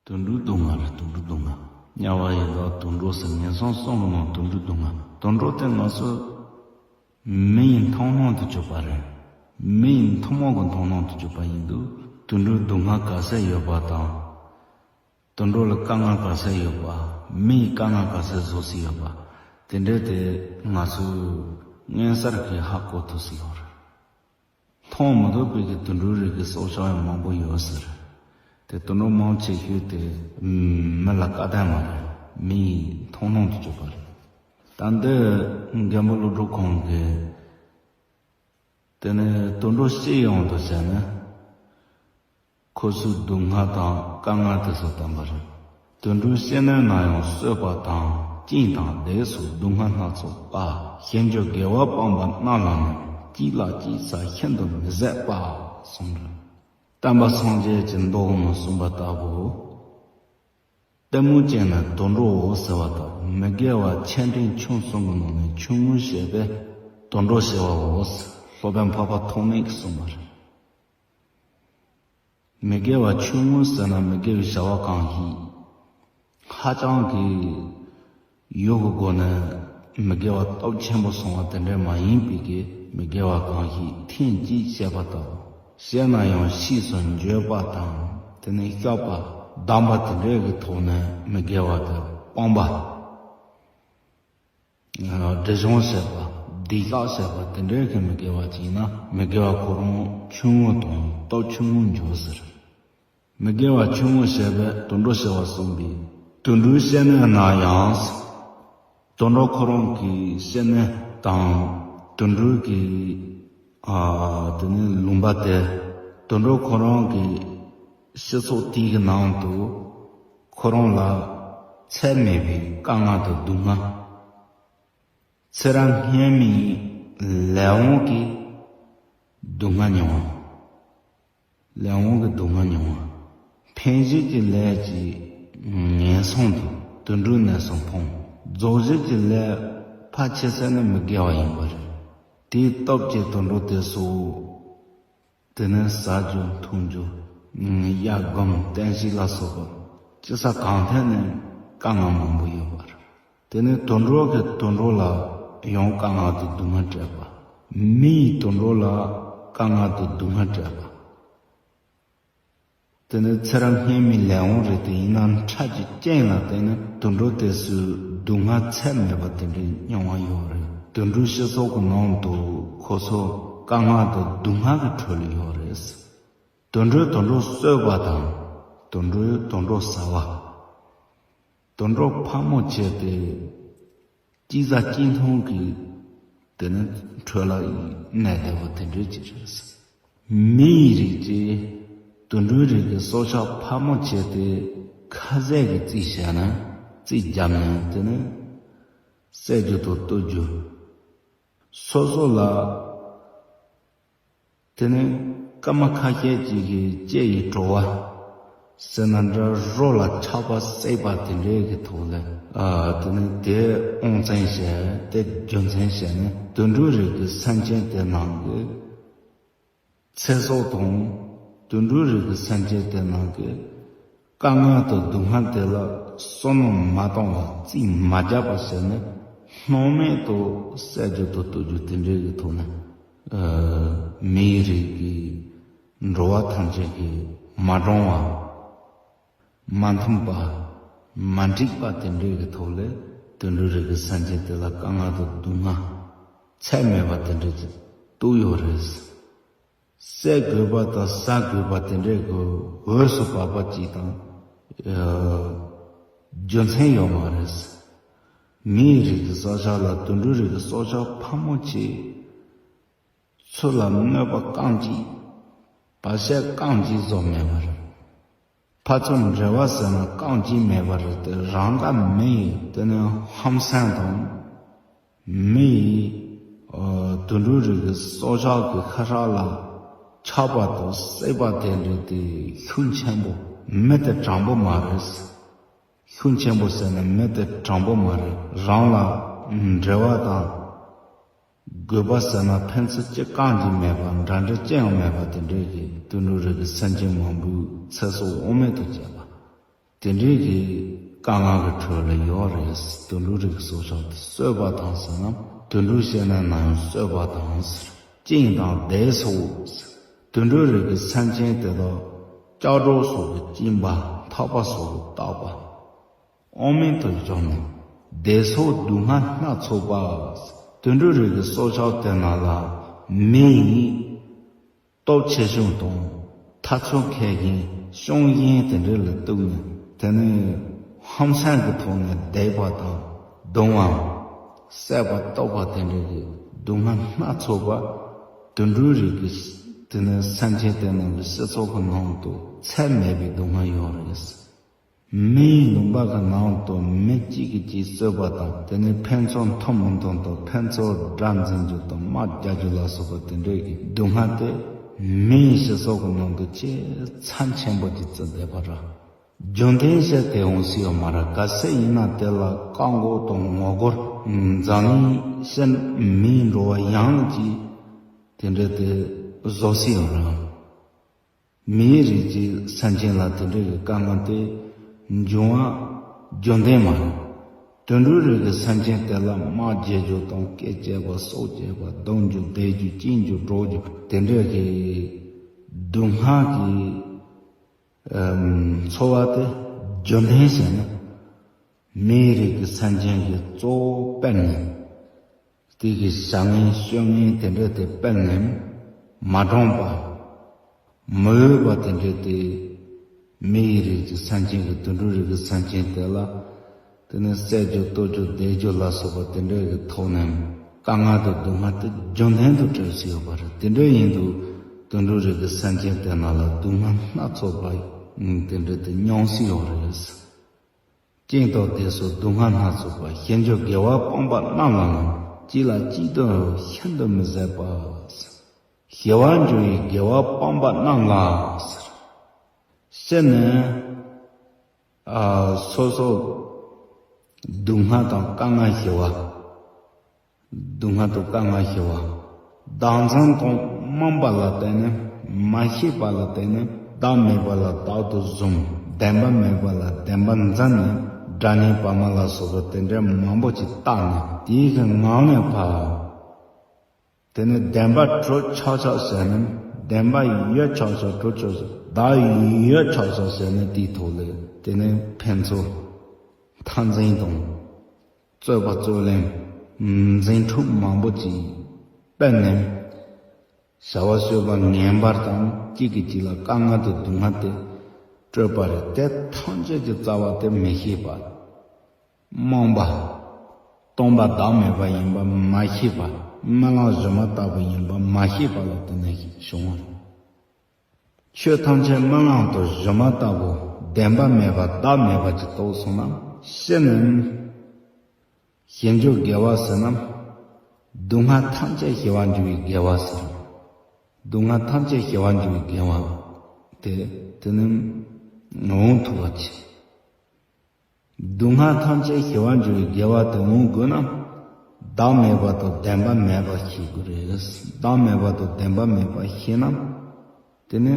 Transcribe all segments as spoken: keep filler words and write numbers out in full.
དུད་འགྲོའི་སྡུག་བསྔལ་རེད། དུད་འགྲོའི་སྡུག་བསྔལ། དམྱལ་བ་ཡི་དྭགས་དུད་འགྲོ་ཟེར། ངན་སོང་གསུམ་གྱི་ནང་དུད་འགྲོའི་སྡུག་བསྔལ། དུད་འགྲོ་དེ་ང་ཚོ་མི་ཡི་མཐོང་སྣང་དུ་གྱུར་པ་རེད། མི་ཡི་ཐུན་མོང་གི་མཐོང་སྣང་དུ་གྱུར་པ་ཡིན་དུས། དུད་འགྲོའི་སྡུག་བསྔལ་ག་ཚད་ཡོད་པ་དང་། དུད་འགྲོ་ལ་དཀའ་ངལ་ག་ཚད་ཡོད་པ། མི་ཡི་དཀའ་ངལ་ག་ཚད་བཟོ་སྲིད་ཡོད་པ། དེ་འདྲའི་དེ་ང་ཚོས་མངོན་གསལ་གྱིས་ཧ་གོ་ཐུབ་སྲིད་ཡོད་རེད། མཐོང་མི་ཐུབ་པའི་གི་དུད་འགྲོའི་རིགས་ཀྱི་སྲོག་ཆགས་ཡང་མང་པོ་ཡོད་ཟེར། དེ་དུད་འགྲོ་མང་ཆེ་ཤོས་དེ་མི་ལ་བཀའ་བསྟན་མ་རེད། མི་ཡི་མཐོང་སྣང་དུ་གྱུར་པ་རེད། ད་འདི་མགོན་པོ་ཀླུ་སྒྲུབ་ཁོང་གིས། དེ་ནས་དུད་འགྲོ་སྐྱེ་ཡོང་དུ་བྱས་ནས། ཁོ་ཚོའི་སྡུག་བསྔལ་དང་དཀའ་ངལ་དེ་ཚོ་བསྟན་པ་རེད། དུད་འགྲོའི་སྐྱེ་གནས་ན་ཡང་གསོད་པ་དང་། སྐྱེངས་དང་རྡེག་སོགས་སྡུག་བསྔལ་སྣ་ཚོགས་པ། གཞན་གྱི་དགེ་བ་སྤངས་པ་རྣམས་ལ་ནི། སྐྱེ་ལ་སྐྱེ་ས་ཤིན་ཏུ་མི་བཟད་པ། གསུངས་རེད། བསྟན་པ་སངས་རྒྱས་ཀྱི་མདོ་ནས་གསུངས་པ་ལྟ་བུ། ལྟད་མོ་བྱས་ན་དུད་འགྲོའོ་ཟེར་བ་དང་། མི་དགེ་བ་ཆེ་འབྲིང་ཆུང་གསུམ་གྱི་ནང་ནས་ཆུང་ངུ་བྱས་པས་དུད་འགྲོ་ཟེར་བའོ། སློབ་དཔོན་འཕགས་པ་ཐོགས་མེད་ཀྱིས་གསུངས་པ་རེད། མི་དགེ་བ་ཆུང་ངུ་ཟེར་ན་མི་དགེ་བའི་བྱ་བ་གང་ཞིག་ཧ་ཅང་གི་ཡུལ་གྱི་སྒོ་ནས་མི་དགེ་བ་སྟོབས་ཆེན་པོ་སོང་བ་དེ་འདྲ་མ་ཡིན་པའི་གི་མི་དགེ་བ་གང་ཞིག་ཐེངས་གཅིག་བྱས་པ་དང་། བྱས་ན་ཡང་ཕྱིས་སུ་འགྱོད་པ་དང་། དེ་ནས་སྐྱོབ་པ་སྡོམ་པ་དེ་འདྲའི་གི་ཐོག་ནས་མི་དགེ་བ་དེ་སྤོང་བ། སྒྲིབ་སྦྱོང་བྱས་པ། སྡིག་བཤགས་བྱས་པ་དེ་འདྲའི་གི་མི་དགེ་བ་ཅིག་ཡིན་ན། མི་དགེ་བ་ཁོ་རང་ཆུང་ངུ་དང་སྟོབས་ཆུང་ངུ་འགྱུར་ཟེར། མི་དགེ་བ་ཆུང་ངུ་བྱས་པས་དུད་འགྲོ་ཟེར་བ་གསུངས་པས། དུད་འགྲོའི་སྐྱེ་གནས་ན་ཡང་། དུད་འགྲོ་ཁོ་རང་གི་སྐྱེ་གནས་དང་། དུད་འགྲོའི་གི། ཨ། དེ་ནི་ལུང་པ་དེ། དུད་འགྲོ་ཁོ་རང་གི་སྤྱི་ཚོགས་དེའི་གི་ནང་དུ། ཁོ་རང་ལ་ཚད་མེད་པའི་དཀའ་ངལ་དང་སྡུག་བསྔལ། ཚེ་རབས་སྔོན་མའི་ལས་དབང་གིས་སྡུག་བསྔལ་མྱོང་བ། ལས་དབང་གིས་སྡུག་བསྔལ་མྱོང་བ། འཕེན་བྱེད་ཀྱི་ལས་ཀྱིས་ངན་སོང་དུ་དུད་འགྲོའི་གནས་སུ་འཕངས། རྫོགས་བྱེད་ཀྱི་ལས་ཕལ་ཆེ་ཤོས་ནི་མི་དགེ་བ་ཡིན་པ་རེད། དེའི་སྟོབས་ཀྱིས་དུད་འགྲོ་དེ་ཚོ། དེ་ནས་ཟ་རྒྱུ་འཐུང་རྒྱུ། གཡའ་སྒམ་རྟེན་གཞི་ལ་སོགས་པ་སྤྱི་ས་གང་ཐད་ནས་དཀའ་ངལ་མང་པོ་ཡོད་པ་རེད། དེ་ནས་དུད་འགྲོ་གིས་དུད་འགྲོ་ལ་ཡང་དཀའ་ངལ་དང་སྡུག་བསྔལ་སྤྲད་པ། མི་ཡིས་དུད་འགྲོ་ལ་དཀའ་ངལ་དང་སྡུག་བསྔལ་སྤྲད་པ། དེ་ནི་ཚེ་རབས་སྔོན་མའི་ལས་དབང་རེད་དེ། ཡིན་ནའང་ཁྲག་གི་རྐྱེན་ལ་བརྟེན་ནས་དུད་འགྲོ་དེ་ཚོས་སྡུག་བསྔལ་ཚད་མེད་པ་དེ་འདྲའི་མྱོང་བ་ཡོད་རེད། དུད་འགྲོའི་སྤྱི་ཚོགས་ཀྱི་ནང་དུ་ཁོ་ཚོ་དཀའ་ངལ་དང་སྡུག་བསྔལ་གྱི་ཁྲོད་ལ་ཡོད་རེད། དུད་འགྲོས་དུད་འགྲོ་གསོད་པ་དང་། དུད་འགྲོས་དུད་འགྲོ་ཟ་བ། དུད་འགྲོ་ཕལ་མོ་ཆེ་དེ་སྐྱེས་ས་སྐྱེས་མཐོང་གི་དེ་ནི་ཁྲོད་ལ་གནས་བསྡད་པ་དེ་འདྲ་ཅིག་རེད། མི་ཡི་རིགས་ཀྱི་དུད་འགྲོའི་རིགས་ཀྱི་སྲོག་ཆགས་ཕལ་མོ་ཆེ་དེ་ཁ་ཟས་ཀྱིས་རྩིས་བྱས་ན། རྩིས་བརྒྱབ་ནས་དེ་ནི་བསད་རྒྱུ་དང་གཏུབ་རྒྱུ། སོ་སོ་ལ། དེ་ནས་སྐར་མ་ཁ་ཤས་ཅིག་གི་ལྕེ་ཡི་བྲོ་བ་ཟེར་ན་འདྲ། རོ་ལ་ཆགས་པ་སྲེད་པ་དེ་འདྲའི་གི་ཐོག་ལ། ཨ། དེ་ནས་དེ་དབང་བཙན་བྱས། དེ་རྒྱུ་མཚན་བྱས་ནས་དུད་འགྲོའི་རིགས་ཀྱི་སེམས་ཅན་དེ་ནང་གི་ཚེ་སྲོག་དང་། དུད་འགྲོའི་རིགས་ཀྱི་སེམས་ཅན་དེ་ནང་གི་དཀའ་ངལ་དང་སྡུག་བསྔལ་དེ་ལ་བསོད་ནམས་མ་བཏང་བ། རྩིས་མ་བརྒྱབ་པ་བྱས་ནས་སྣང་མེད་དུ་བསད་རྒྱུ་དང་གཏུབ་རྒྱུ་དེ་འདྲའི་གི་ཐོག་ནས། ཨ། མིའི་རིགས་ཀྱི་འགྲོ་བ་ཐམས་ཅད་ཀྱི་མ་གྲོངས་པ། མ་འཐོམས་པ། མ་འཇིགས་པ་དེ་འདྲའི་གི་ཐོག་ལ་དུད་འགྲོའི་རིགས་ཀྱི་སེམས་ཅན་དེ་ལ་དཀའ་ངལ་དང་སྡུག་བསྔལ་ཚད་མེད་པ་དེ་འདྲ་ཅིག་གཏུགས་ཡོད་རེད། བསད་དགོས་པ་དང་ཟ་དགོས་པ་དེ་འདྲའི་གི་འོས་སུ་བབས་པ་ཅིག་དང་། ཨ། རྒྱུ་མཚན་ཡོད་མ་རེད། མིའི་རིགས་ཀྱི་སྲོག་ཆགས་ལ་དུད་འགྲོའི་རིགས་ཀྱི་སྲོག་ཆགས་ཕལ་མོ་ཆེ། ཚུར་ལ་གནོད་པ་རྐང་གཅིག་བར་ཆད་རྐང་གཅིག་བཟོ་མེད་པ་རེད། ཕར་ཚུར་འབྲེལ་བ་ཟེར་ན་རྐང་གཅིག་མེད་པ་རེད་དེ། རང་དགའ་མི་ཡི་དེ་ནི་ཧམ་སེམས་དང་། མི་ཡི། ཨ། དུད་འགྲོའི་རིགས་ཀྱི་སྲོག་ཆགས་ཀྱི་ཁ་ཧྲག་ལ་ཆགས་པ་དང་སྲེད་པ་དེ་འདྲ་དེ་ཤུགས་ཆེན་པོ། མི་དེ་དྲང་པོ་མ་རེད། ཤུགས་ཆེན་པོ་ཟེར་ན་མི་དེ་དྲང་པོ་མ་རེད། རང་ལ་འབྲེལ་བ་དང་། དགོས་པ་ཟེར་ན་ཕན་ཚུན་གཅིག་རྐང་གཅིག་མེད་པ། འདྲ་འདྲ་ཅི་ཡང་མེད་པ་དེ་འདྲའི་གི་དུད་འགྲོའི་རིགས་ཀྱི་སེམས་ཅན་མང་པོའི་ཚེ་སྲོག་དབང་མེད་དུ་བྱས་པ། དེ་འདྲའི་གི་དཀའ་ངལ་གྱི་ཁྲོད་ལ་ཡོད་རེད། དུད་འགྲོ་རིགས་ཀྱི་སྲོག་ཆགས་དེ་གསོད་པ་དང་ཟེར་ན། དུད་འགྲོ་བཤད་ན་ན་ཡང་གསོད་པ་དང་ཟེར། བཅིངས་དང་བརྡེག་སོགས། དུད་འགྲོ་རིགས་ཀྱི་སེམས་ཅན་དེ་དག་ལྕགས་སྒྲོག་སོགས་ཀྱིས་བཅིངས་པ། ཐག་པ་སོགས་ཀྱིས་བཏགས་པ། དབང་མེད་དུ་བཅོམ་ནས་བརྡེག་སོགས་སྡུག་བསྔལ་སྣ་ཚོགས་པ། དུད་འགྲོ་རིགས་ཀྱི་སྲོག་ཆགས་དེ་རྣམས་ལ་མེ་ཡིས་སྟོབས་ཆེ་ཆུང་དང་། ཐག་ཚོད་མཁས་ཤིང་གཤོང་གཞན་དེ་འདྲ་ལ་གཏུགས་ནས། དེ་ནས་ཧམ་སེམས་ཀྱི་ཐོག་ནས་བརྡེག་པ་དང་། རྡུང་བ། བསད་པ་གཏུབ་པ་དེ་འདྲ་གི་སྡུག་བསྔལ་སྣ་ཚོགས་པ། དུད་འགྲོ་རིགས་ཀྱི་དེ་ནས་སེམས་ཅན་དེ་རྣམས་ཀྱི་སྤྱི་ཚོགས་ཀྱི་ནང་དུ་ཚད་མེད་པའི་སྡུག་བསྔལ་ཡོད་རེད། མེའི་ལུང་པ་གི་ནང་དུ་མི་གཅིག་གིས་གཅིག་གསོད་པ་དང་། དེ་ནས་ཕན་ཚུན་མཐུན་མི་མཐུན་དང་། ཕན་ཚུན་དགྲ་འཛིན་རྒྱུ་དང་། དམག་རྒྱག་རྒྱུ་ལ་སོགས་པ་དེ་འདྲའི་གི་སྡུག་བསྔལ་དེ་མིའི་སྤྱི་ཚོགས་ཀྱི་ནང་དུ་ཆེས་ཚབས་ཆེན་པོ་ཅིག་བརྩི་བསྡད་པ་རེད། རྒྱུན་ལྡན་བྱས་ཏེ་འོང་སྲིད་ཡོད་མ་རེད། གལ་སྲིད་ཡིན་ན་དེ་ལ་བཀག་འགོག་དང་ངོ་རྒོལ་འཛམ་གླིང་ཕྱི་མིའི་འགྲོ་བ་ཡོངས་ཀྱིས་དེ་འདྲ་དེ་བཟོ་སྲིད་ཡོད་རེད། མིའི་རིགས་ཀྱི་སེམས་ཅན་ལ་དེ་འདྲ་གི་དཀའ་ངལ་དེ་འབྱུང་བ་རྒྱུན་ལྡན་མ་རེད། དུད་འགྲོའི་རིགས་ཀྱི་སེམས་ཅན་དེ་ལ་དམག་རྒྱག་རྒྱུ་དང་། སྐད་རྐྱབ་པ། སྲོག་བཅད་པ། རྡུང་རྒྱུ། བརྡེག་རྒྱུ། བཅིངས་རྒྱུ། སྒྲོག་རྒྱུ། དེ་འདྲ་གི་སྡུག་བསྔལ་གྱི་ཨམ་ཚོར་བ་དེ་རྒྱུན་ལྡན་བྱས་ན། མིའི་རིགས་ཀྱི་སེམས་ཅན་གྱི་གཙོ་བོ་དཔེར་ན། དེ་གི་བྱ་ངན་སྤྱོད་ངན་དེ་འདྲ་དེ་དཔེར་ན་མ་འདྲོངས་པ། མི་འོས་པ་དེ་འདྲ་དེ། མིའི་རིགས་ཀྱི་སེམས་ཅན་གྱི་དུད་འགྲོ་རིགས་ཀྱི་སེམས་ཅན་དེ་ལ། དེ་ནས་བསད་རྒྱུ། གཏུབ་རྒྱུ། བརྡེག་རྒྱུ་ལ་སོགས་པ་དེ་འདྲ་གི་ཐོག་ནས་དཀའ་ངལ་དང་སྡུག་བསྔལ་དེ་རྒྱུན་ལྡན་དུ་འཕྲད་སྲིད་ཡོད་པ་རེད། དེ་འདྲ་ཡིན་དུས་དུད་འགྲོ་རིགས་ཀྱི་སེམས་ཅན་དེ་རྣམས་ལ་སྡུག་བསྔལ་སྣ་ཚོགས་པ་དེ་འདྲ་དེ་མྱོང་སྲིད་ཡོད་རེད། བཅིངས་དང་བརྡེག་སོགས་སྡུག་བསྔལ་སྣ་ཚོགས་པ། ཞི་འགྱུར་དགེ་བ་སྤངས་པ་རྣམས་ལའང་། གཅིག་ལ་གཅིག་ཏུ་ཤིན་ཏུ་མི་བཟད་པ། ཞི་བར་འགྱུར་བའི་དགེ་བ་སྤངས་པ་རྣམས་ལ་ཟེར། སྤྱིར་ནི། ཨ། སོ་སོ་སྡུག་བསྔལ་དང་དཀའ་ངལ་ཞི་བ། སྡུག་བསྔལ་དང་དཀའ་ངལ་ཞི་བ། བདག་འཛིན་དང་རྨོངས་པ་ལ་བརྟེན་ནས། མ་ཤེས་པ་ལ་བརྟེན་ནས། བདག་མེད་པ་ལ་བདག་ཏུ་བཟུང་། བདེན་པ་མེད་པ་ལ་བདེན་པ་འཛིན་ནས། དགྲ་གཉེན་བར་མ་ལ་སོགས་པ་དེ་འདྲ་མང་པོ་ཅིག་བཏགས་ནས། དེའི་གི་ངང་ནས་ཕར། དེ་ནས་བདེན་པ་གྲུབ་ཆགས་ཆགས་བྱས་ནས། བདེན་པ་ཡོད་ཆགས་ཆགས་གྲུབ་ཆགས་ཆགས། བདག་ཡོད་ཆགས་ཆགས་བྱས་ནས། དེའི་ཐོག་ལ་དེ་ནས་ཕན་ཚུན་མཐའ་འཛིན་དང་། རྩོད་པ་རྩོད་གླེང་འཛིང་འཁྲུག་མང་པོ་ཅིག་སྤེལ་ནས། བྱ་བ་སྤྱོད་པ་ངན་པ་དང་། གཅིག་གིས་གཅིག་ལ་དཀའ་ངལ་དང་སྡུག་བསྔལ་དེ་སྤྲོད་པ་རེད། དེ་ཐམས་ཅད་ཀྱི་རྩ་བ་དེ་མི་ཤེས་པ། རྨོངས་པ། སྟོང་པ་བདག་མེད་པ་ཡིན་པ་མ་ཤེས་པ། རྨི་ལམ་སྒྱུ་མ་ལྟ་བུ་ཡིན་པ་མ་ཤེས་པ་ལ་བརྟེན་ནས་བྱུང་བ་རེད། ཆོས་ཐམས་ཅད་རྨི་ལམ་དང་སྒྱུ་མ་ལྟ་བུ། བདེན་པ་མེད་པ་བདག་མེད་པ་ཅིག་རྟོགས་སོང་ན། སྤྱིར་ནི། ཞི་འགྱུར་དགེ་བ་ཟེར་ན། སྡུག་བསྔལ་ཐམས་ཅད་ཞི་བར་འགྱུར་བའི་དགེ་བ་ཟེར། སྡུག་བསྔལ་ཐམས་ཅད་ཞི་བར་འགྱུར་བའི་དགེ་བ་དེ། དེ་ནི་འོང་ཐུབ་པ་ཅིག་སྡུག་བསྔལ་ཐམས་ཅད་ཞི་བར་འགྱུར་བའི་དགེ་བ་དེ་འོང་དགོས་ན། བདག་མེད་པ་དང་བདེན་པ་མེད་པ་ཤེས་དགོས་རེད། བདག་མེད་པ་དང་བདེན་པ་མེད་པ་ཤེས་ན། དེ་ནི་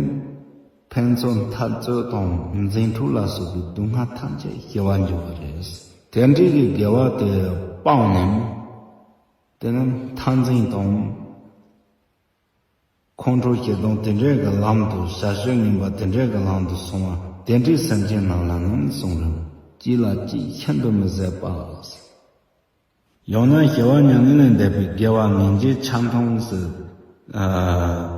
ཕན་ཚུན་འཐབ་རྩོད་དང་འཛིང་འཁྲུག་ལ་སོགས་པའི་སྡུག་བསྔལ་ཐམས་ཅད་ཞི་བར་འགྱུར་བ་རེད། དེ་འདྲའི་གི་དགེ་བ་དེ་སྤངས་ནས། དེ་ནི་མཐའ་འཛིན་དང་། ཁོང་ཁྲོ་ཞེ་སྡང་དེ་འདྲའི་གི་ལམ་དུ། བྱ་སྤྱོད་ངན་པ་དེ་འདྲའི་གི་ལམ་དུ་སོང་བ། དེ་འདྲའི་སེམས་ཅན་རྣམས་ལ་ནི་གསུངས་རུང་། གཅིག་ལ་གཅིག་ཤིན་ཏུ་མི་བཟད་པ། ཡང་ན་ཞི་བ་མྱ་ངན་ལས་འདས་པའི་དགེ་བ་ངེས་འབྱེད་ཆ་མཐུན་ཟེར། ཨ།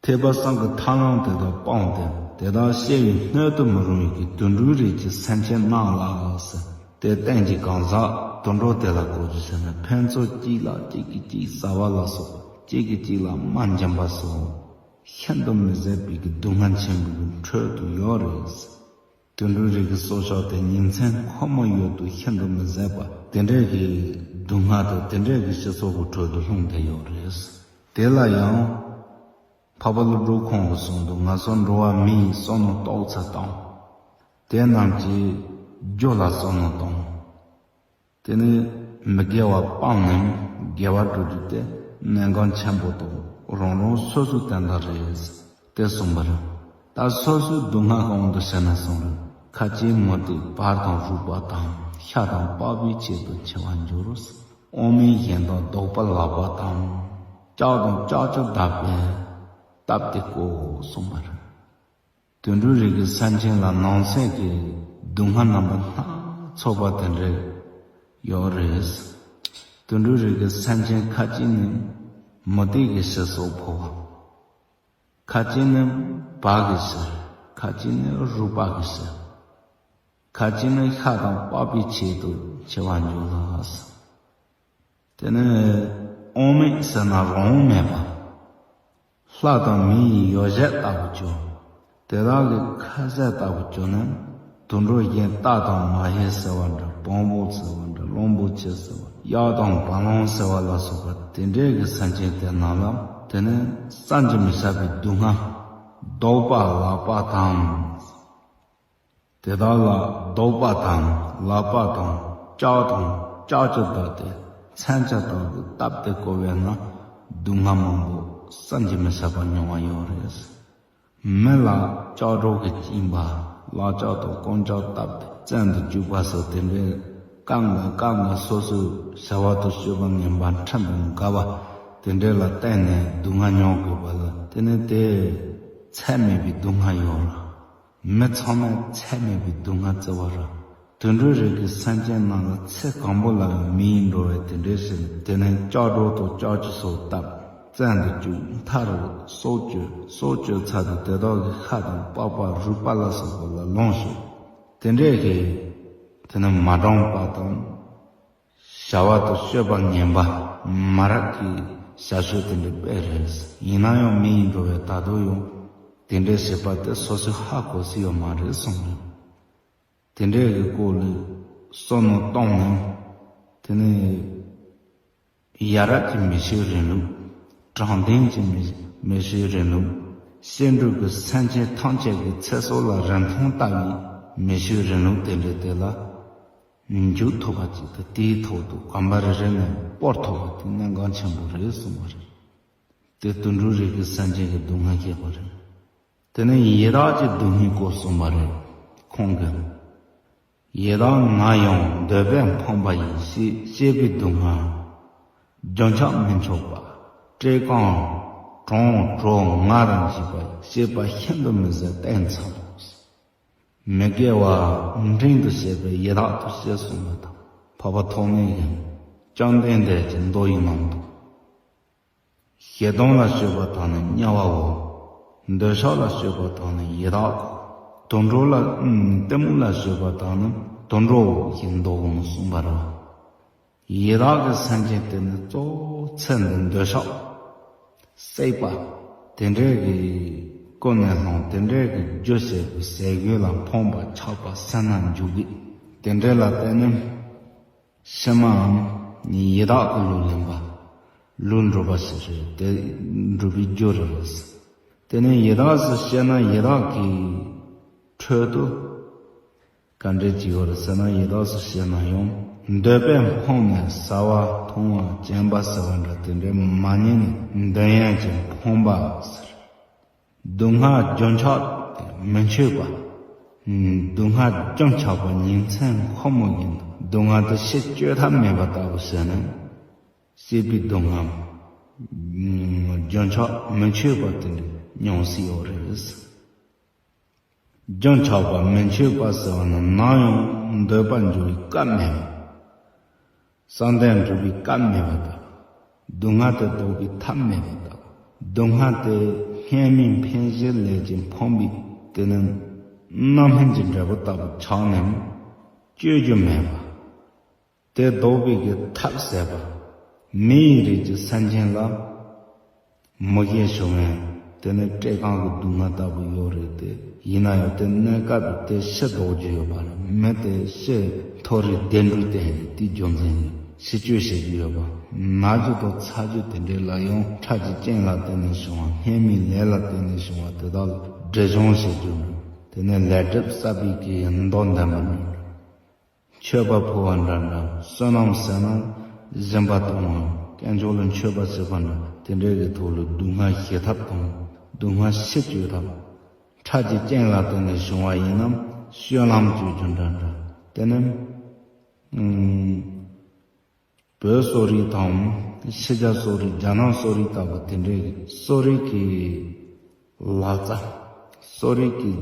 ཐེག་པ་གསུམ་གྱི་ཐབས་ལམ་དེ་དག་སྤངས་ཏེ། དེ་དག་བཤད་པའི་སྣོད་དུ་མི་རུང་བའི་གི་དུད་འགྲོའི་རིགས་ཀྱི་སེམས་ཅན་རྣམས་ལ་ཟེར། དེ་རྟེན་གྱི་གང་ཟག་དུད་འགྲོ་དེ་ལ་གོ་རྒྱུ་བྱས་ན། ཕན་ཚུན་གཅིག་ལ་གཅིག་གིས་གཅིག་ཟ་བ་ལ་སོགས། གཅིག་གིས་གཅིག་ལ་རྨ་འབྱིན་པ་སོགས། ཤིན་ཏུ་མི་བཟད་པའི་གི་སྡུག་བསྔལ་ཆེན་པོའི་གི་ཁྲོད་དུ་ཡོད་རེད། དུད་འགྲོའི་རིགས་ཀྱི་སྲོག་ཆགས་དེ་ཉིན་མཚན་ཁོ་མོ་ཡོད་དུས་ཤིན་ཏུ་མི་བཟད་པ་དེ་འདྲའི་གི་སྡུག་བསྔལ་དང་། དེ་འདྲའི་གི་སྤྱི་ཚོགས་ཀྱི་ཁྲོད་དུ་ལྷུང་བསྡད་ཡོད་རེད། དེ་ལ་ཡང་འཕགས་པ་ཀླུ་སྒྲུབ་ཁོང་གིས་གསུངས་འདུག། ང་ཚོ་འགྲོ་བ་མིའི་བསམ་མནོ་རྟོགས་ཚད་དང་། དེ་རྣམས་ཀྱི་རྒྱུ་ལ་བསམ་མནོ་དང་། དེ་ནས་མི་དགེ་བ་སྤངས་ནས་དགེ་བ་སྒྲུབ་རྒྱུ་དེ་གནད་འགག་ཆེན་པོ་དང་། རང་རང་སོ་སོའི་དོན་དག་རེད། དེ་གསུངས་པ་རེད། ད་སོ་སོའི་སྡུག་བསྔལ་གང་དུ་བྱས་ན་གསུངས་རེད། ཁ་ཅིག་མུ་སྟེགས་བར་དང་རུས་པ་དང་། ཤ་དང་པགས་པའི་ཆེད་དུ་འཆི་བར་འགྱུར། དབང་མེད་གཞན་དང་བཟློག་པ་ལག་པ་དང་། ལྕགས་དང་ལྕགས་ཀྱུ་བརྡབས་པས་བཏབ་སྟེ་བརྐོ་གསུངས་པ་རེད། དུད་འགྲོའི་རིགས་ཀྱི་སེམས་ཅན་ལ་ནང་གསེས་ཀྱི་སྡུག་བསྔལ་རྣམ་པ་སྣ་ཚོགས་པ་དེ་འདྲ་ཡོད་རེད། དུད་འགྲོའི་རིགས་ཀྱི་སེམས་ཅན་ཁ་ཅིག་ནི་མུ་སྟེགས་ཀྱི་ཕྱིར་སྲོག་ཕོག་པ། ཁ་ཅིག་ནི་བག་གི་ཕྱིར། ཁ་ཅིག་ནི་རུས་པ་གི་ཕྱིར། ཁ་ཅིག་ནི་ཤ་དང་པགས་པའི་ཆེད་དུ་འཆི་བར་འགྱུར་ལ། དེ་ནི་དབང་མེད་ཟེར་ན་རང་དབང་མེད་པ། ལྷ་དང་མི་ཡི་ཡོ་བྱད་ལྟ་བུ་གྱུར། དེ་དག་གི་ཁ་ཟས་ལྟ་བུ་གྱུར་ནས། དུད་འགྲོ་གཞན་རྟ་དང་མ་ཧེ་ཟེར་བ་འདྲ། བོང་བུ་ཟེར་བ་འདྲ། གླང་པོ་ཆེ་ཟེར་བ། གཡག་དང་བ་ལང་ཟེར་བ་ལ་སོགས་པ་དེ་འདྲའི་གི་སེམས་ཅན་དེ་རྣམས་ལ། དེ་ནི་བསམ་གྱིས་མི་ཁྱབ་པའི་སྡུག་བསྔལ། བཟློག་པ་ལག་པ་དང་། དེ་དག་ལ་བཟློག་པ་དང་ལག་པ་དང་ལྕགས་དང་ལྕགས་ཀྱུ་བརྡབས་ཏེ། མཚོན་ཆ་དག་གིས་བཏབ་སྟེ་བརྐོ་བས་ན། སྡུག་བསྔལ་མང་པོ་བསམ་གྱིས་མི་ཁྱབ་པ་མྱོང་བ་ཡོད་རེད། མི་ལ་ལྕགས་སྒྲོག་གིས་བཅིངས་པ། ལག་ལྕགས་དང་རྐང་ལྕགས་བཏབ་སྟེ་བཙོན་དུ་བཅུག་པ་སོགས་དེ་འདྲའི་སྐབས་འགའ་སྐབས་འགའ་སོ་སོའི་བྱ་བ་དང་སྤྱོད་པ་ངན་པ་ཁྲིམས་དང་འགལ་བ་དེ་འདྲ་ལ་བརྟེན་ནས་སྡུག་བསྔལ་མྱོང་དགོས་པ་ལ། དེ་ནི་དེ་ཚད་མེད་པའི་སྡུག་བསྔལ་ཡོད་རེད། མི་ཚང་མས་ཚད་མེད་པའི་སྡུག་བསྔལ་བརྩི་བ་རེད། དུད་འགྲོའི་རིགས་ཀྱི་སེམས་ཅན་རྣམས་ལ་ཚེ་གང་པོ་ལ་ཡང་མི་ཡི་འགྲོ་བའི་དེ་འདྲའི་ཕྱིར། དེ་ནས་ལྕགས་སྒྲོག་དང་ལྕགས་ཀྱུ་སོགས་བཏབ་བཙོན་དུ་བཅུག་མཐའ་རུ་སྲོག་གཅོད། སྲོག་གཅོད་ཚར་དུས་དེ་དག་གི་ཤ་དང་པགས་པ་རུས་པ་ལ་སོགས་པ་ལ་ལོངས་སྤྱོད། དེ་འདྲའི་གི་དེ་ནི་མ་འགྲངས་པ་དང་། བྱ་བ་དང་སྤྱོད་པ་ངན་པ་མ་རབས་ཀྱི་བྱ་སྤྱོད་དེ་འདྲ་དཔེ་རེད། ཡིན་ན་ཡང་མི་ཡི་འགྲོ་བའི་ད་དུང་ཡང་དེ་འདྲའི་བྱེད་པ་དེ་སོ་སོས་ཧ་གོ་སྲིད་ཡོད་མ་རེད་གསུངས་རེད། དེ་འདྲའི་གི་སྐོར་ལ་བསམ་བློ་བཏང་ནས། དེ་ནས་ཡ་རབས་ཀྱི་མི་ཆོས་རིང་ལུགས། དྲང་བདེན་གྱི་མི་མི་ཆོས་རིང་ལུགས། བཤད་སྒྲུབ་ཀྱི་སེམས་ཅན་ཐམས་ཅད་ཀྱི་ཚེ་སྲོག་ལ་རིན་ཐང་ལྟ་བའི་མི་ཆོས་རིང་ལུགས་དེ་འདྲ་དེ་ལ་འཇུག་ཐུབ་པ་ཅིག་དང་། དེའི་ཐོག་ཏུ་གོམ་པ་རེ་རེ་ནས་སྤོར་ཐུབ་པ་དེ་གནད་འགག་ཆེན་པོ་རེད་གསུངས་པ་རེད། དེ་དུད་འགྲོའི་རིགས་ཀྱི་སེམས་ཅན་གྱི་སྡུག་བསྔལ་བཤད་པ་རེད། དེ་ནས་ཡི་དྭགས་ཀྱི་སྡུག་བསྔལ་སྐོར་གསུངས་པ་རེད། ཁོང་གིས། ཡི་དྭགས་ང་ཡང་འདོད་པས་ཕོངས་པ་ཡིན། ཞེས་སྐྱེས་པའི་སྡུག་བསྔལ། རྒྱུན་ཆགས་མི་ཆོག་པ། བཀྲེས་སྐོམ། གྲང་དྲོ་ངལ་དང་འཇིགས་པ། བྱེད་པ་ཤིན་ཏུ་མི་བཟད་གཏན་ཚབ་པོ། མི་དགེ་བ་འབྲིང་དུ་བྱས་པའི་ཡི་དྭགས་དང་ཞེས་གསུངས་པ་དང་། འཕགས་པ་ཐོགས་མེད་ཀྱིས་བཅོམ་ལྡན་འདས་ཀྱི་མདོ་ཡི་ནང་དུ། ཞེ་སྡང་ལ་སྤྱོད་པ་དག་ནི་དམྱལ་བའོ། འདོད་ཆགས་ལ་སྤྱོད་པ་དག་ནི་ཡི་དྭགས་གོ། དུད་འགྲོ་ལ་གཏི་མུག་ལ་སྤྱོད་པ་དག་ནི་དུད་འགྲོའོ་ཞེས་མདོ་གོང་གསུངས་པ་རེད། ཡི་དྭགས་ཀྱི་སེམས་ཅན་དེ་ནི་གཙོ་བོ་ཚེ་འདིའི་འདོད་ཆགས་སྲེད་པ་དེ་འདྲའི་གི་ཀུན་ནས་བསླངས། དེ་འདྲའི་གི་རྒྱུ་བྱེད་པའི་ཟས་གོས་ལ་ཕོངས་པ་ཆགས་པ་སེར་སྣ་འཇུག་གི་དེ་འདྲའི་ལ་བརྟེན་ནས། ཕྱི་མའམ་ཡི་དྭགས་ཀྱི་ལུས་ལེན་པ། ལུས་འགྲུབ་པ་ཞིག་རེད། དེ་འགྲུབ་པའི་རྒྱུ་རེད། དེ་ནས་ཡི་དྭགས་སུ་སྐྱེས་ན་ཡི་དྭགས་ཀྱི་ཁྲོད་དུ་ག་འདྲས་ཅིག་ཡོད་རེད་ཟེར་ན། ཡི་དྭགས་སུ་སྐྱེས་ན་ཡང་འདོད་པས་ཕོངས་ནས་ཟ་བ་འཐུང་བ་གྱོན་པ་ཟེར་བ་འདྲ་དེ་འདྲའི་མ་རྙེད་ནས་འདོད་ཡོན་གྱིས་ཕོངས་པ་ཟེར། སྡུག་བསྔལ་རྒྱུན་ཆགས་མི་འཆོས་པ། སྡུག་བསྔལ་རྒྱུན་ཆགས་པ་ཉིན་མཚན་ཁོ་མོ་ཡིན། སྡུག་བསྔལ་དེ་ཕྱིར་བཅོས་ཐབས་མེད་པ་ལྟ་བུ་ཟེར་ནས། སྐྱེས་པའི་སྡུག་བསྔལ་རྒྱུན་ཆགས་མི་འཆོས་པ་དེ་འདྲ་མྱོང་སྲིད་ཡོད་རེད། རྒྱུན་ཆགས་པ་མི་འཆོས་པ་ཟེར་བ་ནི་ནམ་ཡང་འདོད་པར་འཇུག་པའི་སྐབས་མེད་པ། བསམ་དོན་འགྲུབ་པའི་སྐབས་མེད་པ་དང་། སྡུག་བསྔལ་དེ་ལྡོག་པའི་ཐབས་མེད་པ་དང་། སྡུག་བསྔལ་དེ་སྔོན་མའི་འཕེན་བྱེད་ལས་ཀྱིས་ཕོངས་པའི་དེ་ནི་རྣམ་སྨིན་གྱི་འབྲས་བུ་ལྟ་བུ་ཆགས་ནས་བཅོས་རྒྱུ་མེད་པ། དེ་ལྡོག་པའི་གི་ཐབས་ཟད་པ། མི་ཡི་རིགས་ཀྱི་སེམས་ཅན་ལ་མི་དགེ་བྱུང་བས་དེ་ནི་བཀྲེས་སྐོམ་གྱི་སྡུག་བསྔལ་ལྟ་བུ་ཡོད་རེད་དེ། ཡིན་ན་ཡང་དེ་གནས་སྐབས་དེ་ཕྱིར་ལྡོག་རྒྱུ་ཡོད་པ་རེད། མི་དེ་ཤི་མཐོ་རིས་བདེ་འགྲོའི་སྟེང་ནས་དེའི་རྒྱུ་མཚན་ཡིན། ཕྱིར་བཅོས་བྱེད་རྒྱུ་ཡོད་པ། ན་རྒྱུ་དང་ཚ་རྒྱུ་དེ་འདྲ་ལ་ཡང་ཁྲག་གི་རྐྱེན་ལ་བརྟེན་ནས་བྱུང་བ། སྔོན་མའི་ལས་ལ་བརྟེན་ནས་བྱུང་བ་དེ་དག་ལ་སྒྲིབ་སྦྱོང་བྱེད་རྒྱུ་མེད། དེ་ནས་ལས་སྒྲིབ་བསགས་པའི་གི་མདོག་འདོན་པ་མེད། མཆོད་པ་ཕུལ་བ་འདྲ་འདྲ། བསོད་ནམས་ཟེར་ན་སྦྱིན་པ་གཏོང་བ། དཀོན་མཆོག་ལ་མཆོད་པ་བྱེད་པ་འདྲ། དེ་འདྲའི་གི་ཐོག་ལ་སྡུག་བསྔལ་ཞི་ཐབས་དང་། སྡུག་བསྔལ་ཕྱིར་བཅོས་ཐབས། ཁྲག་གི་རྐྱེན་ལ་བརྟེན་ནས་བྱུང་བ་ཡིན་ན། སྤྱོད་ལམ་སྤྱོད་རྒྱུ་འདྲ་འདྲ། དེ་ནི་ཨུམ། བོད་གསོ་རིག་དང་ཕྱི་རྒྱལ་གསོ་རིག་རྒྱ་ནག་གསོ་རིག་ལྟ་བུ་དེ་འདྲའི་གསོ་རིག་གི་ལག་རྩལ། གསོ་རིག་གི་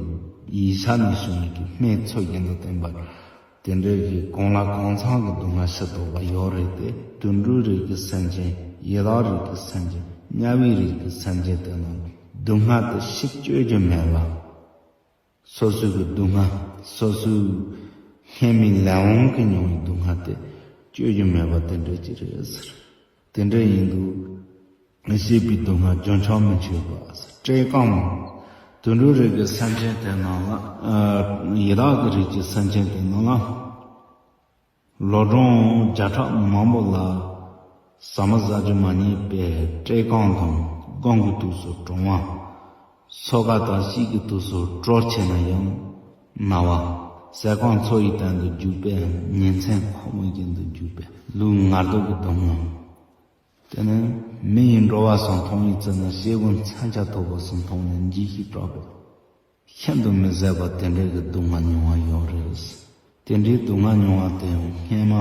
ཡིག་ཆ་ནས་བྱུང་བའི་གི་སྨན་ཚོད་བཞིན་དུ་བསྟེན་པ། དེ་འདྲའི་གི་གང་ལ་གང་འཚམ་གྱི་སྡུག་བསྔལ་ཞི་དོགས་པ་ཡོད་རེད་དེ། དུད་འགྲོའི་རིགས་ཀྱི་སེམས་ཅན། ཡི་དྭགས་རིགས་ཀྱི་སེམས་ཅན། དམྱལ་བའི་རིགས་ཀྱི་སེམས་ཅན་དེ་རྣམས་སྡུག་བསྔལ་དེ་ཞིག་སྤྱོད་རྒྱུ་མེད་པ། སོ་སོའི་གི་སྡུག་བསྔལ། སོ་སོའི་སྔོན་མའི་ལས་དབང་གིས་མྱོང་བའི་སྡུག་བསྔལ་དེ་སྤྱོད་རྒྱུ་མེད་པ་དེ་འདྲ་ཅིག་རེད་ཟེར། དེ་འདྲ་ཡིན་དུས་སྐྱེས་པའི་སྡུག་བསྔལ་རྒྱུན་ཆད་མི་ཆོད་པ་ཟེར། བཀྲེས་སྐོམ། དུད་འགྲོའི་རིགས་ཀྱི་སེམས་ཅན་དེ་རྣམས་ལ། ཡི་དྭགས་ཀྱི་རིགས་ཀྱི་སེམས་ཅན་དེ་རྣམས་ལ། ལོ་གྲངས་བརྒྱ་ཕྲག་མང་པོ་ལ་ཟ་མ་ཟ་རྒྱུ་མ་རྙེད་པའི་བཀྲེས་སྐོམ་དང་། དགུང་གི་དུས་སུ་གྲང་བ། སོ་ཀ་དང་དཔྱིད་ཀྱི་དུས་སུ་དྲོད་ཆེ་ན་ཡང་ན་བ། ཟས་སྐོམ་འཚོ་ཡི་སྟེང་དུ་རྒྱུག་པའི་ཉིན་མཚན་ཁོ་མོ་བཞིན་དུ་རྒྱུག་པའི་ལུས་ངལ་དུབ་ཀྱི་སྡུག་བསྔལ། དེ་ནི་མི་ཡི་འགྲོ་བ་གསུམ་མཐོང་བའི་ཚེ་ན་སྐྱེ་བོ་མཚོན་ཆ་མཐོ་པོ་གསུམ་མཐོང་ནས་འཇིགས་ཤིང་སྐྲག་པའི་ཤིན་ཏུ་མི་བཟད་པ་དེ་འདྲའི་གི་སྡུག་བསྔལ་མྱོང་བ་ཡོད་རེད། དེ་འདྲའི་སྡུག་བསྔལ་མྱོང་བ་དེ་ཡང་སྔན་མ་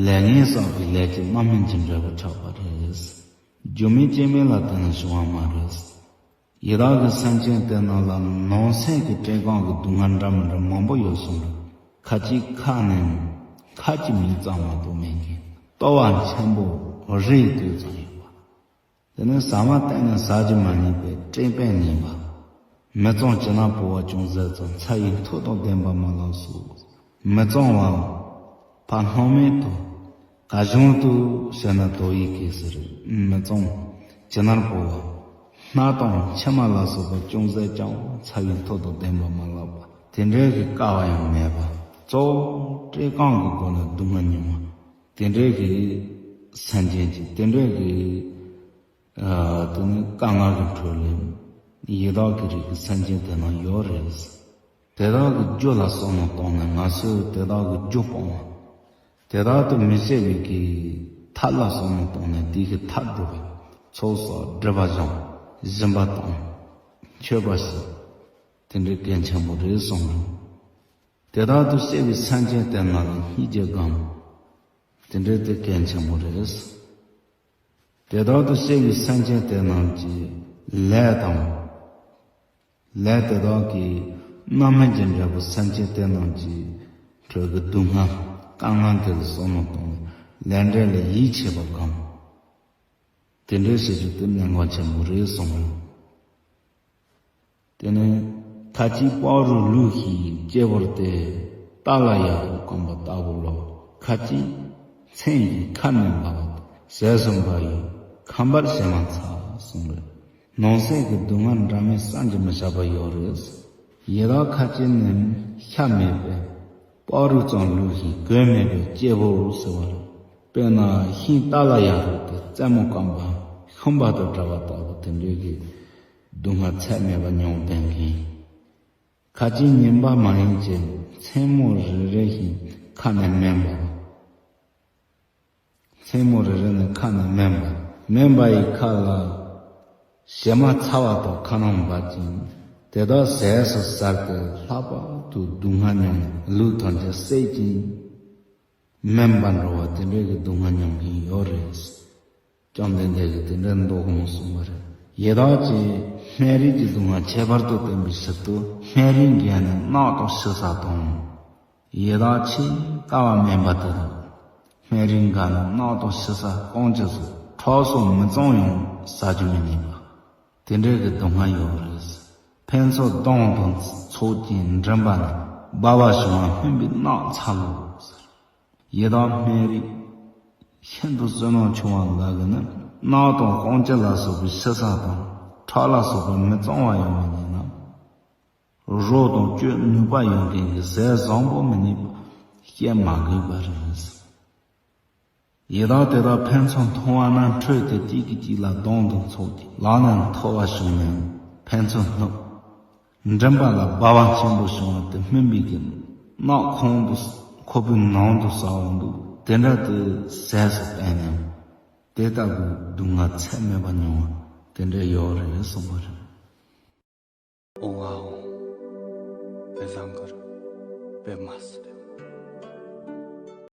ལས་ངན་བསགས་པའི་ལས་ཀྱི་རྣམ་སྨིན་གྱི་འབྲས་བུ་ཆགས་པ་རེད། རྒྱུ་མེད་རྐྱེན་མེད་ལ་བརྟེན་ནས་བྱུང་བ་མ་རེད། ཡི་དྭགས་ཀྱི་སེམས་ཅན་དེ་རྣམས་ལ་ནང་གསེས་ཀྱི་བཀྲེས་སྐོམ་གྱི་སྡུག་བསྔལ་འདྲ་མི་འདྲ་མང་པོ་ཡོད་གསུངས་རེད། ཁ་ཅིག་ཁ་ནས་ཁ་ཅིག་མིག་གཙང་མ་གཏོགས་མེད་མཁན། ལྟོ་བ་ཆེན་པོ་རེ་ལྟོས་ཙམ་ཡོད་པ། དེ་ནས་ཟ་མ་བཏུང་ན་ཟ་རྒྱུ་མ་རྙེད་པའི་བཀྲེས་པས་ཉེན་པ། མི་གཙང་བྱི་ནག་ཕོ་བ་ཅུང་ཟད་ཙམ། ཚ་བའི་མཐུ་དང་ལྡན་པ་མ་ལགས་སོ། མི་གཙང་བ་ཕ་སྣང་མེད་དོ། ག་གཞུང་དུ་བཤད་ན་དོ་ཡི་གེ་ཟེར། མི་གཙང་བྱི་ནག་ཕོ་བ། སྣ་དང་མཆི་མ་ལ་སོགས་པ་ཅུང་ཟད་ཀྱང་ཚ་བའི་མཐུ་དང་ལྡན་པ་མ་ལགས་པ། དེ་འདྲའི་གི་དཀའ་བ་ཡང་མེད་པ། གཙོ་བོ་བཀྲེས་སྐོམ་གྱི་སྒོ་ནས་སྡུག་བསྔལ་མྱོང་བ། དེ་འདྲའི་གི་སེམས་ཅན་གྱི་དེ་འདྲའི་གི་ཨ་དེ་ནི་དཀའ་ངལ་གྱི་ཁྲོད་ལ་ཡི་དྭགས་ཀྱི་རིགས་ཀྱི་སེམས་ཅན་དེ་རྣམས་ཡོད་རེད། དེ་དག་གི་རྒྱུ་ལ་བསམ་བློ་བཏང་ནས་ང་ཚོས་དེ་དག་གི་རྒྱུ་སྤོང་བ། དེ་དག་ཏུ་མི་སྐྱེ་བའི་གི་ཐབས་ལ་བསམ་བློ་བཏང་ནས་དེ་གི་མཐར་སྒྲུབ་པ། ཚོགས་གསོག་སྒྲིབ་པ་སྦྱང་། སྦྱིན་པ་གཏོང་། མཆོད་པ་ཞུ། དེ་འདྲའི་གལ་ཆེན་པོ་རེད་གསུངས་རེད། དེ་དག་ཏུ་སྐྱེ་བའི་སེམས་ཅན་དེ་རྣམས་ལ་སྙིང་རྗེ་སྒོམ། དེ་འདྲའི་དེ་གལ་ཆེན་པོ་རེད། དེ་དག་ཏུ་སྐྱེ་བའི་སེམས་ཅན་དེ་རྣམས་ཀྱི་ལས་དང་། ལས་དེ་དག་གི་རྣམ་སྨིན་གྱི་འབྲས་བུ་སེམས་ཅན་དེ་རྣམས་ཀྱི་ཁྲོད་ཀྱི་སྡུག་བསྔལ་དཀའ་ངལ་དེ་ལ་བསམ་བློ་བཏང་ནས་ལས་འབྲས་ལ་ཡིད་ཆེས་པ་སྒོམ། དེ་འདྲའི་བྱེད་རྒྱུ་དེ་གནད་འགག་ཆེན་པོ་རེད་གསུངས་རེད། དེ་ནས་ཁ་ཅིག་སྤགས་རུས་བླུགས་ཤིང་སྐྱེ་བོར་ཏེ། རྟ་ལ་ཡ་ཧུ་བསྐམས་པ་ལྟ་བུ་ལོ། ཁ་ཅིག་ཚན་གྱིས་ཁ་ནས་འབབ་པ་དང་། ཟས་སུ་འབབ་པའི་ཁམ་པར་བྱེ་མ་ཚ་གསུངས་རེད། ནང་གསེས་ཀྱི་སྡུག་བསྔལ་འདྲ་མིན་བསམ་གྱིས་མི་ཁྱབ་པ་ཡོད་རེད། ཡི་དྭགས་ཁ་ཅིག་ནི་ཤ་མེད་པའི་སྤགས་རུས་ཙམ་བླུགས་ཤིང་གོས་མེད་པའི་སྐྱེ་བོར་ཟེར་བ་རེད། དཔེར་ན་ཤིང་རྟ་ལ་ཡ་ཧུ་དེ་རྩེ་མོ་བསྐམས་པ་ཤུན་པ་དང་འདྲ་བ་ལྟ་བུ་དེ་འདྲའི་གི་སྡུག་བསྔལ་ཚད་མེད་པ་མྱོང་བསྡད་མཁན། ཁ་ཅིག་ཉིན་པ་མ་ཡིན་གྱི་མཚན་མོ་རེ་རེ་བཞིན་ཁ་ནས་སྨན་པ། མཚན་མོ་རེ་རེ་ནས་ཁ་ནས་སྨན་པ། སྨན་པ་ཡི་ཁ་ལ་བྱེ་མ་ཚ་བ་དང་ཁ་རླངས་འབབ་ཅིང་། དེ་དག་ཟས་སུ་ཟ་སྟེ་ལྷག་པར་དུ་སྡུག་བསྔལ་མྱོང་ནས་ལུས་ཐམས་ཅད་བསྲེག་ཅིང་སྨིན་པ་འགྲོ་བ་དེ་འདྲའི་གི་སྡུག་བསྔལ་མྱོང་མཁན་ཡོད་རེད། བཅོམ་ལྡན་འདས་ཀྱིས་དེ་འདྲའི་མདོ་གོང་གསུངས་པ་རེད། ཡི་དྭགས་ཀྱིས་སྨན་རིན་གྱི་སྡུག་བསྔལ་ཁྱད་པར་དུ་བསྟན་པའི་ཕྱིར་དུ། སྨན་རིན་བརྒལ་ནས་རྣག་དང་ཕྱི་ས་དང་། ཡི་དྭགས་ཆེས་དཀའ་བ་དམན་པ་དེ་དང་། སྨན་རིན་བརྒལ་ནས་རྣག་དང་ཕྱི་ས་རྐང་གཅིག་སོགས་ཁྲག་སོགས་མི་གཙང་ཡང་ཟ་རྒྱུ་མི་ཉན་པ། དེ་འདྲའི་གི་སྡུག་བསྔལ་ཡོད་རེད། ཕན་ཚུན་སྡང་དང་ཚོགས་ཀྱིས་མགྲིན་པ་ན། སྦ་བ་བྱུང་བ་སྨིན་པའི་རྣག་ཚ་ལོ། ཡི་དྭགས་སྨན་རིན་ཤིན་ཏུ་བསོད་ནམས་ཆུང་བ་འགའ་གིས་ནི་རྣག་དང་རྐང་གཅིག་ལ་སོགས་པའི་ཕྱི་ས་དང་ཁྲག་ལ་སོགས་པ་མི་གཙང་བ་ཡང་མི་ཉན་ན། རོ་དང་བཅུད་ནུས་པ་ཡོད་མཁན་གྱི་ཟས་བཟང་པོ་མི་རྙེད་པ་བཤད་མ་དགོས་པ་རེད། ཡི་དྭགས་དེ་དག་ཕན་ཚུན་མཐོང་བ་ན་འཕྲོས་ཏེ་གཅིག་གིས་གཅིག་ལ་སྡང་དང་ཚོགས་ཀྱིས་ལག་ནས་འཐོར་བ་བྱུང་ནས་ཕན་ཚུན་བསྣུབས། མགྲིན་པ་ལ་སྦ་བ་ཆེན་པོ་བྱུང་བ་དེ་སྨིན་པའི་གི་རྣག་ཁོང་དུ་ཁོག་པའི་ནང་དུ་ཟ་འོང་དུས་དེ་འདྲ་དེ་ཟས་སུ་བསྟེན་ནས་དེ་ལྟ་བུའི་སྡུག་བསྔལ་ཚད་མེད་པ་མྱོང་བ་དེ་འདྲ་ཡོད་རེད་གསུངས་པ་རེད། ཨོ་ཝའོ། བཟང་གར་པེ་མ་སི་ལེ།